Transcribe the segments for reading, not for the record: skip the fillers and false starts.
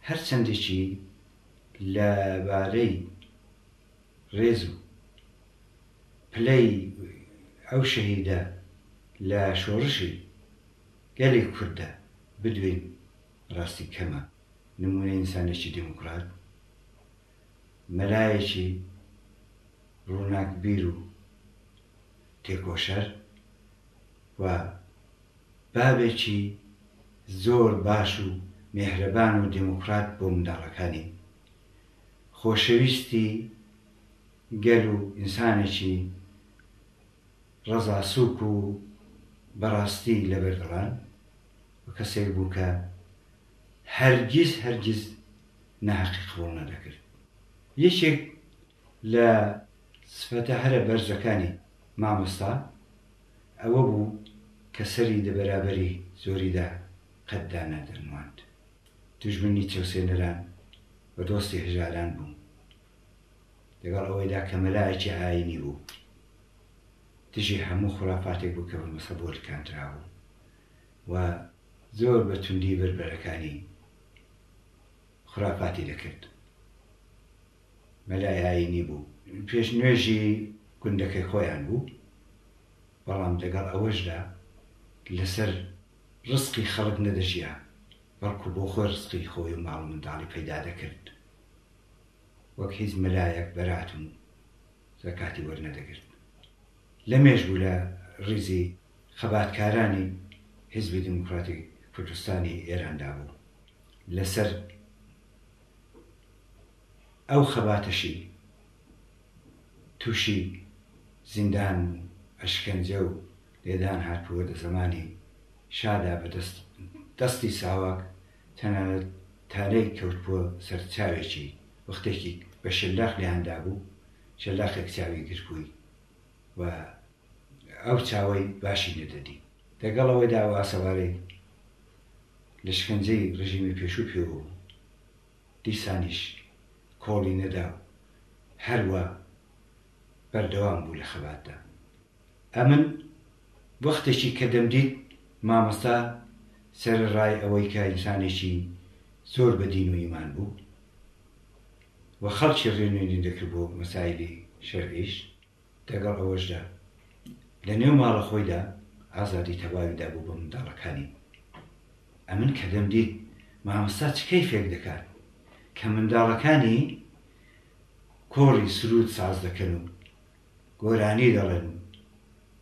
هەر چەندێکی لە بارەی ڕێز و پلەی ئەو شەهیدە لە شۆڕشی گەلی کورددا بدوێین ڕاستی کەمە. نموونەی ئینسانێکی دێموکڕات، مەلایەکی ڕووناکبیر و تێکۆشەر و بابێکی زۆر باش و مێهرەبان و دێموکڕات بۆ منداڵەکانی، خۆشەویستی گەل و ئینسانێکی ڕەزا سووک و بەڕاستی لەبەر دڵان و کەسێک بوو کە هەرگیز هەرگیز ناهەقی قبوڵ نەدەکرد. یەکێک لە سفەتە هەرە بەرزەکانی مامۆستا ئەوە بوو کە سەری لە بەرابەری زۆریدا قەت دانەدەنواند. دوژمنی چەوسێنەران و دۆستی هەژاران بوو. لەگەڵ ئەوەیدا کە مەلایەکی ئایینی بوو، دژی هەموو خورافاتێک بوو کە بە مەزهەبەوە لکاندرابوو و زۆر بە توندی بەربەرەکانی خورافاتی دەکرد. مەلای ئایینی بوو. پێشنوێژی گوندەکەی خۆیان بوو، بەڵام لەگەڵ ئەوەشدا لەسەر ڕزقی خەڵک نەدەژیا، بەڵکو بۆ خۆی ڕزقی خۆی و ماڵ و منداڵی پەیدا دەکرد. وەک هیچ مەلایەک بەرات و زەکاتی وەرنەدەگرت. لەمێژ بوو لە ڕیزی خەباتکارانی حیزبی دیموکراتی کوردستانی ئێراندا بوو. لەسەر ئەو خەباتەشی تووشی زیندان و ئەشکەنجە و لێدان هاتبووە دە زەمانی شادا بە دەست دەستی ساواک تەنانەت تانەی کەوتبووە سەر چاوێکی وەختێکی بە شەلاق لێیان دابوو شەلاقێک چاوی گرتبووی و ئەو چاوەی باشی نەدەدی. دەگەڵ ئەوەیدا ئەو ئاسەوارەی لە شکەنجەی ڕژیمی پێشوو پێوە بوو، دیسانیش کۆڵی نەدا و هەر وا بەردەوام بوو لە خەباتدا. ئەمن وەختێکی کە دەمدیت مامۆستا سەرەڕای ئەوەی کە ئینسانێکی زۆر بە دین و ئیمان بوو و خەڵکی ڕێنوێنی دەکرد بۆ مەسایلی شەرعیش، دەگەڵ ئەوەشدا لە نێو ماڵە خۆیدا ئازادی تەواوی دابوو بە منداڵەکانی. ئەمن کە دەمدیت مامۆستا چ کەیفێک دەکات کە منداڵەکانی کۆڕی سروود ساز دەکەن و گۆرانی دەڵێن و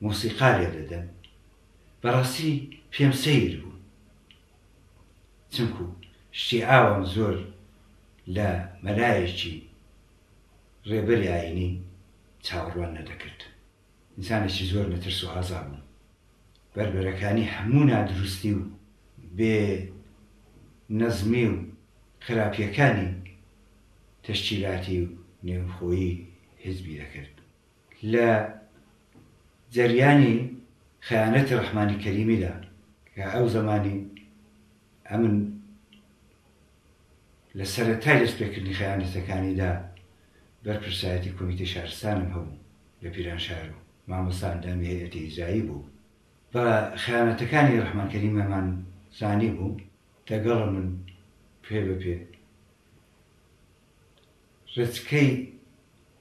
مۆسیقا لێ دەدەن، بەڕاستی پێم سەیر بوو. چونکو شتی ئاوام زۆر لە مەلایەکی ڕێبەری ئایینی چاوەڕوان نەدەکرد. ئینسانێکی زۆر نەترس و ئازا بوو. بەربەرەکانی هەموو نادروستی و بێ نەزمی و خراپییەکانی تەشکیلاتی و نێوخۆیی حیزبی دەکرد. لە جەریانی خەیانەتی ڕەحمانی کەریمیدا کە ئەو زەمانی ئەمن لە سەرەتای دەستپێکردنی خەیانەتەکانیدا بەرپرسایەتی کۆمیتەی شارستانم هەبوو لە پیرانشار و مامۆستا ئەندامی هەیئەتی ئیجرایی بوو. بە خەیانەتەکانی ڕەحمان کەریمەمان زانیبوو. دەگەڵ من پێ بە پێ ڕێچکەی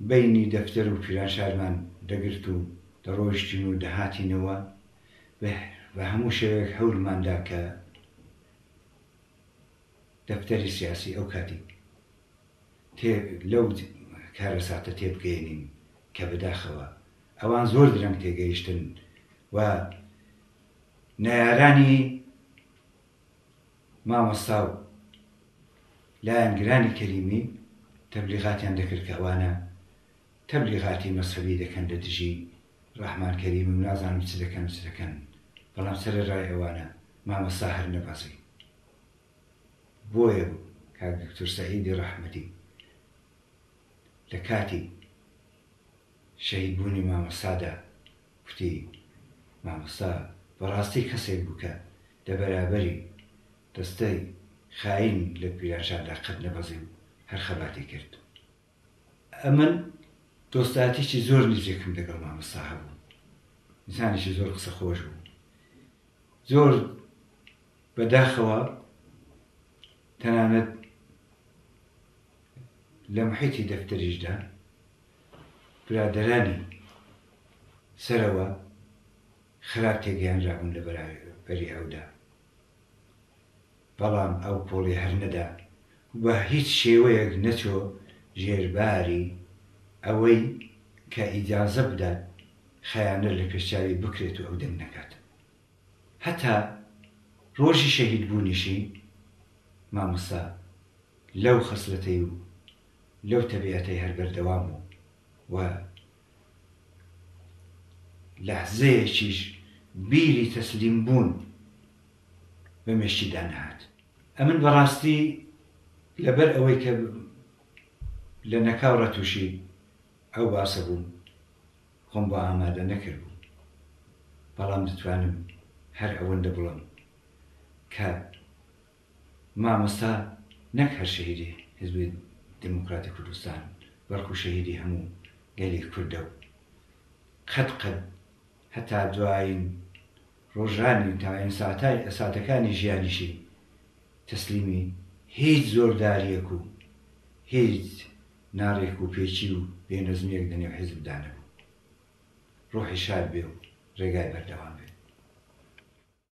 بەینی دەفتەر و پیرانشارمان دەگرت و دەڕۆیشتین و دەهاتینەوە، بە هەموو شێوەیەک هەولمان دا کە دەفتەری سیاسی ئەو کاتی تێ لەو کارەساتە تێبگەیەنین کە بەداخەوە ئەوان زۆر درەنگ تێگەیشتن و نەیارانی مامۆستا و لایەنگرانی کەریمی تەبلیغاتیان دەکرد کە ئەوانە تەبلیغاتی مەزهەبی دەکەن لە دژی ڕەحمان کەریمی و نازانم چ دەکەن و چ دەکەن، بەڵام سەرەڕای ئەوانە مامۆستا هەر نەبەزی. بۆیە بوو کاک دکتۆر سەعیدی ڕەحمەتی لە کاتی شەهید بوونی مامۆستادا کوتی مامۆستا بەڕاستی کەسێک بوو کە لە بەرابەری دەستەی خاین لە پیرانشاردا قەت نەبەزی و هەر خەباتی کرد. ئەمن دۆستایەتیی زۆر نزیکم دەگەڵ مامۆستا هەبوو. ئینسانێکی زۆر قسە خۆش بوو. زۆر بە داخەوە تەنانەت. لە محیتی دەفتەریشدا برادەرانی سەرەوە خراپ تێگەیەنرابوون لە بەری ئەودا. بەڵام ئەو کۆڵی هەر نەدا و بە هیچ شێوەیەک نەچۆ ژێر باری ئەوەی کە ئیجازە بدات خەیانەت لە پێش چاوی بکرێت و ئەو دەنگ نەکات. هەتا ڕۆژی شەهید بوونیشی مامۆستا لەو خەسلەتەی و لەو تەبیعەتەی هەر بەردەوام بوو و لەحزەیەکیش بیری تەسلیم بوون بە مێشکیدا نەهات. ئەمن بەڕاستی لەبەر ئەوەی کە لە نەکاو ڕا تووشی ئەو باسە بووم خۆم بۆ ئامادە نەکردبوو، بەڵام دەتوانم هەر ئەوەندە بڵێم کە مامۆستا نەک هەر شەهیدی حیزبی دێموکراتی کوردستان، بەڵکوو شەهیدی هەموو گەلی کوردە و قەت قەت هەتا دوایین ڕۆژانی و تاین ساتەکانی ژیانیشی تەسلیمی هیچ زۆردارییەک و هیچ ناڕێک و پێکی و بێ نەزمییەک دە نێو حیزبدا نەبوو. ڕۆحی شاد بێ و ڕێگای بەردەوام بێ.